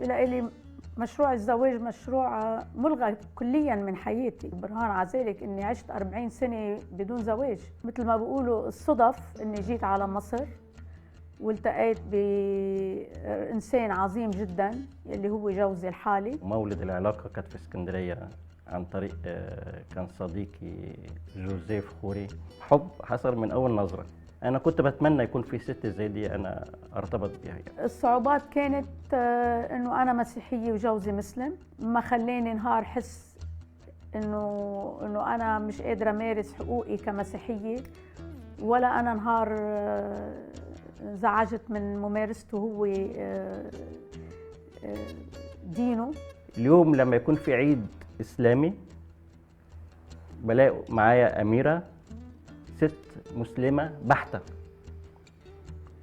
بالنسبة لي مشروع الزواج مشروع ملغى كلياً من حياتي، برهان على ذلك إني عشت 40 سنة بدون زواج. مثل ما بيقولوا الصدف إني جيت على مصر والتقيت بإنسان عظيم جداً اللي هو جوزي الحالي. مولد العلاقة كانت في اسكندرية عن طريق كان صديقي جوزيف خوري. حب حصل من أول نظرة. أنا كنت بتمنى يكون في ست زي دي أنا أرتبط بيها يعني. الصعوبات كانت إنه أنا مسيحية وجوزي مسلم، ما خلاني نهار حس إنه أنا مش قادرة أمارس حقوقي كمسيحية، ولا أنا نهار انزعجت من ممارسته هو دينه. اليوم لما يكون في عيد إسلامي بلاقي معايا أميرة ست مسلمة بحتة،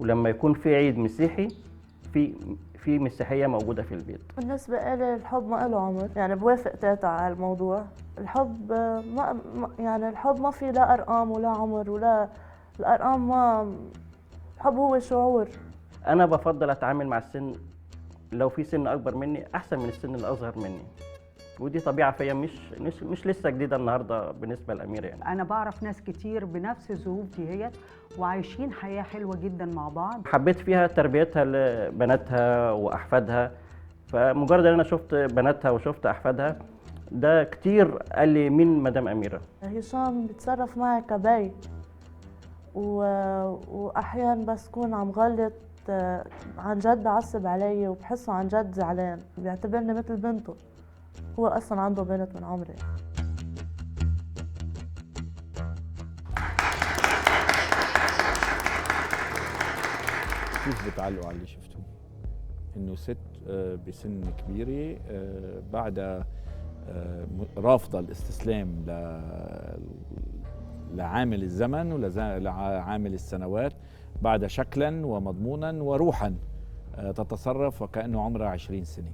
ولما يكون في عيد مسيحي في مسيحية موجودة في البيت. بالنسبة لي الحب ما له عمر، يعني بوافق تاتا على الموضوع. الحب ما يعني الحب ما في لا أرقام ولا عمر ولا الأرقام، ما الحب هو شعور. أنا بفضل أتعامل مع السن، لو في سن أكبر مني أحسن من السن الأصغر مني، ودي طبيعة فيا مش لسه جديدة النهاردة بالنسبة لأميرة يعني. أنا بعرف ناس كتير بنفس الظروف دي هي وعايشين حياة حلوة جدا مع بعض. حبيت فيها تربيتها لبناتها وأحفادها، فمجرد أن أنا شفت بناتها وشفت أحفادها ده كتير قال لي مين مدام أميرة. هشام بيتصرف معي كبي، وأحيان بس كون عم غلط عن جد بعصب علي وبحسه عن جد زعلان، بيعتبرني مثل بنته، هو أصلاً عنده بنت من عمري. كيف بتعلقوا على اللي شفتوه؟ إنه ست بسن كبيرة بعدها رافضة الاستسلام لعامل الزمن ولعامل السنوات، بعد شكلاً ومضموناً وروحاً تتصرف وكأنه عمرها 20 سنة.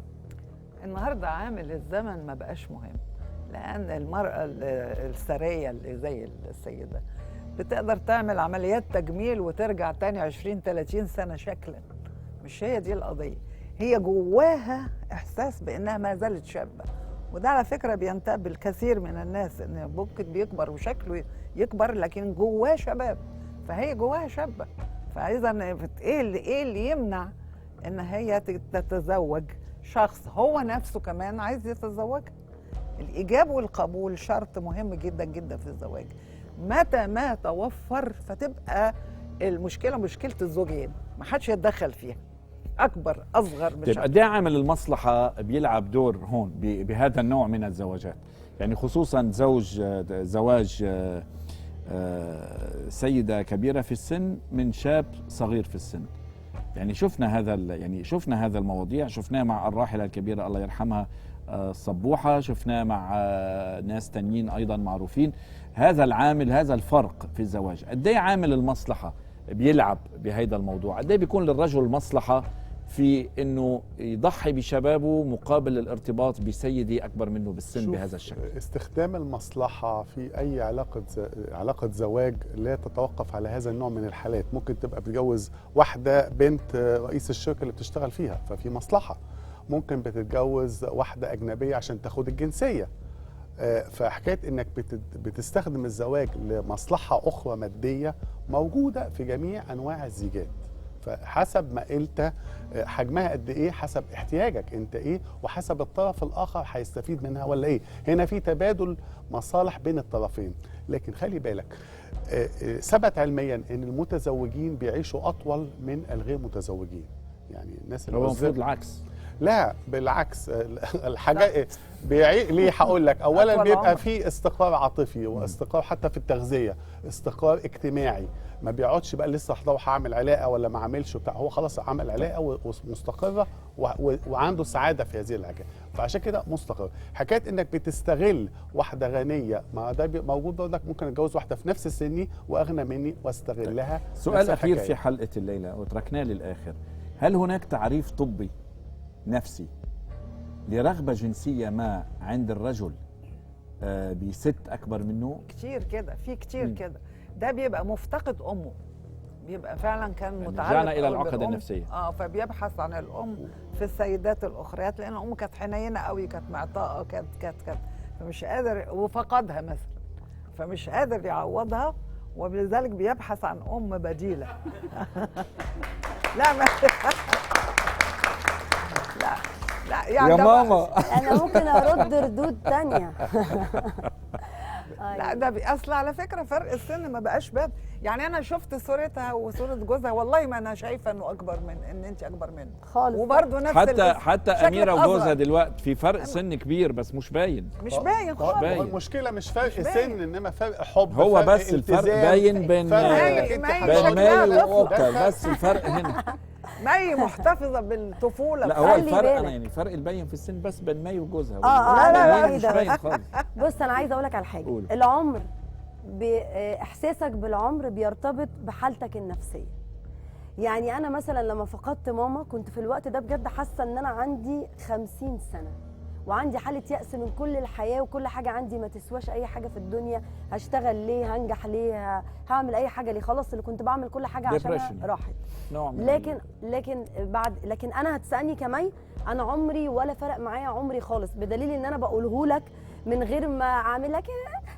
النهارده عامل الزمن ما بقاش مهم، لأن المرأة الثرية اللي زي السيدة بتقدر تعمل عمليات تجميل وترجع تاني 20-30 سنة شكلا. مش هي دي القضية، هي جواها إحساس بأنها ما زالت شابة، وده على فكرة بينتاب الكثير من الناس، إن ممكن بيكبر وشكله يكبر لكن جواه شباب، فهي جواها شابة. فإذا إيه اللي يمنع إن هي تتزوج شخص هو نفسه كمان عايز يتزوجها؟ الإيجاب والقبول شرط مهم جدا جدا في الزواج. متى ما توفر فتبقى المشكلة مشكلة الزوجين، ما حدش يتدخل فيها، أكبر أصغر. مش طيب قد ايه عامل المصلحة بيلعب دور هون بهذا النوع من الزواجات؟ يعني خصوصا زواج سيدة كبيرة في السن من شاب صغير في السن. يعني شفنا هذا يعني شفنا هذا المواضيع، شفناه مع الراحلة الكبيرة الله يرحمها الصبوحة، شفناه مع ناس تانيين أيضا معروفين. هذا العامل، هذا الفرق في الزواج، قد ايه عامل المصلحة بيلعب بهذا الموضوع؟ قد ايه بيكون للرجل مصلحة في انه يضحي بشبابه مقابل الارتباط بسيدة اكبر منه بالسن بهذا الشكل؟ استخدام المصلحة في اي علاقة زواج لا تتوقف على هذا النوع من الحالات. ممكن تبقى بتجوز واحدة بنت رئيس الشركة اللي بتشتغل فيها، ففي مصلحة. ممكن بتتجوز واحدة أجنبية عشان تاخد الجنسية. فحكاية انك بتستخدم الزواج لمصلحة أخرى مادية موجودة في جميع أنواع الزيجات. فحسب ما انت حجمها قد ايه، حسب احتياجك انت ايه، وحسب الطرف الاخر هيستفيد منها ولا ايه. هنا في تبادل مصالح بين الطرفين. لكن خلي بالك، ثبت علميا ان المتزوجين بيعيشوا اطول من الغير متزوجين. يعني الناس اللي هو المفروض العكس. لا بالعكس، الحاجة ليه هقول لك. اولا بيبقى في استقرار عاطفي واستقرار حتى في التغذية، استقرار اجتماعي، ما بيقعدش بقى لسه لو هعمل علاقة ولا ما اعملش وبتاع، هو خلاص عمل علاقة ومستقره وعنده سعادة في هذه الحاجة، فعشان كده مستقر. حكاية انك بتستغل واحدة غنية، ما ده موجود برضك، ممكن اتجوز واحدة في نفس سني واغنى مني واستغلها. سؤال اخير في حلقة الليلة وتركناه للاخر، هل هناك تعريف طبي نفسي لرغبة جنسية ما عند الرجل بست أكبر منه؟ كتير كده، في كتير كده. ده بيبقى مفتقد أمه، بيبقى فعلا كان يعني متعلق رجعنا الى أوي العقد بالأم. النفسية. فبيبحث عن الام في السيدات الاخريات، لان الام كانت حنينه قوي، كانت معطاءه، كانت فمش قادر، وفقدها مثلا، فمش قادر يعوضها، وبلذلك بيبحث عن ام بديله. لا ما لا لا يعني يا ده ماما. انا ممكن ارد ردود تانية. لا ده اصل على فكرة فرق السن ما بقاش باب، يعني انا شفت صورتها وصوره جوزها، والله ما انا شايفه انه اكبر من ان انت اكبر منه خالص. وبرده نفس حتى اميره وجوزها دلوقتي في فرق سن كبير، بس مش باين، مش باين خالص. باين. المشكلة مش فرق سن، انما فرق حب، هو فرق بس الفرق التزام، باين بين فرق بين ماي وأوكا، بس الفرق هنا ماي محتفظة بالطفولة. لا هو الفرق انا يعني الفرق الباين في السن بس بين ماي وجوزها. لا لا لا مش باين خالص. بص انا عايزه اقول لك على حاجة. العمر، احساسك بالعمر بيرتبط بحالتك النفسية. يعني انا مثلا لما فقدت ماما كنت في الوقت ده بجد حاسه ان انا عندي 50 سنة، وعندي حاله يأس من كل الحياة، وكل حاجة عندي ما تسواش اي حاجة في الدنيا، هشتغل ليه، هنجح ليه، هعمل اي حاجة ليه، خلاص اللي كنت بعمل كل حاجة عشان راحت. لكن لكن بعد لكن انا هتسالني كمي، انا عمري ولا فرق معايا عمري خالص، بدليل ان انا بقوله لك من غير ما اعمل لك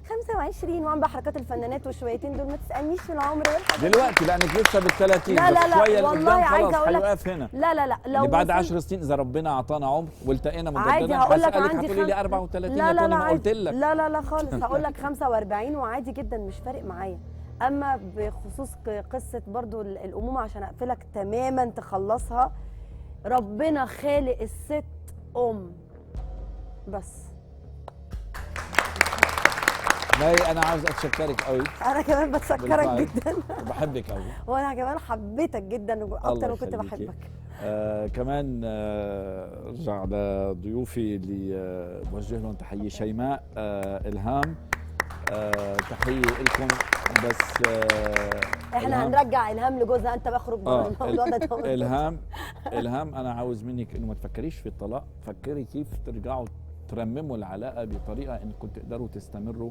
25 واعمل بقى حركات الفنانات والشويتين دول، ما تسالنيش في العمر والحاجات دلوقتي لانك لسه بال 30. لا لا لا شوية والله عايزه اقول لك هنا. لا لا لا لو بعد 10 سنين اذا ربنا اعطانا عمر والتقينا مجددا عادي هقول لك عندي هتقولي لي 34. لا لا لا ما قلت لك لا لا لا خالص، هقول لك 45 وعادي جدا مش فارق معايا. اما بخصوص قصة برضو الامومة، عشان اقفلك تماما تخلصها، ربنا خالق الست ام بس. ماي انا عاوز اتشكرك قوي. انا كمان بتشكرك جدا وبحبك قوي. وانا كمان حبيتك جدا اكتر ما كنت بحبك. كمان ارجع لضيوفي اللي بوجه لهم تحية، شيماء، الهام، تحية لكم. بس احنا هنرجع الهام لجوزها، انت بخرج بره الموضوع ده. الهام انا عاوز منك انه ما تفكريش في الطلاق، فكري كيف ترجعوا ترمموا العلاقة بطريقة انكم تقدروا تستمروا.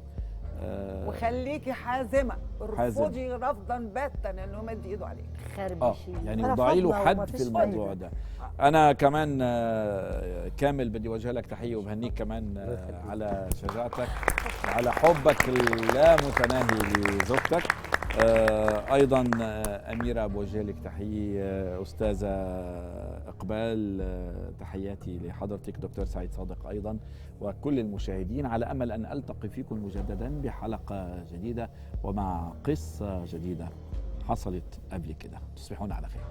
وخليكي حازمة، ارفضي رفضا باتا انه يمد ايده عليك. خربشي يعني وضعي له حد في الموضوع ده. انا كمان كامل بدي اوجه لك تحية وبهنيك كمان على شجاعتك وعلى حبك اللامتناهي لزوجتك. ايضا اميره بوجه لك تحية، استاذه اقبال تحياتي لحضرتك، دكتور سعيد صادق ايضا، وكل المشاهدين، على امل ان التقي فيكم مجددا بحلقة جديدة ومع قصة جديدة حصلت قبل كده. تصبحون على خير.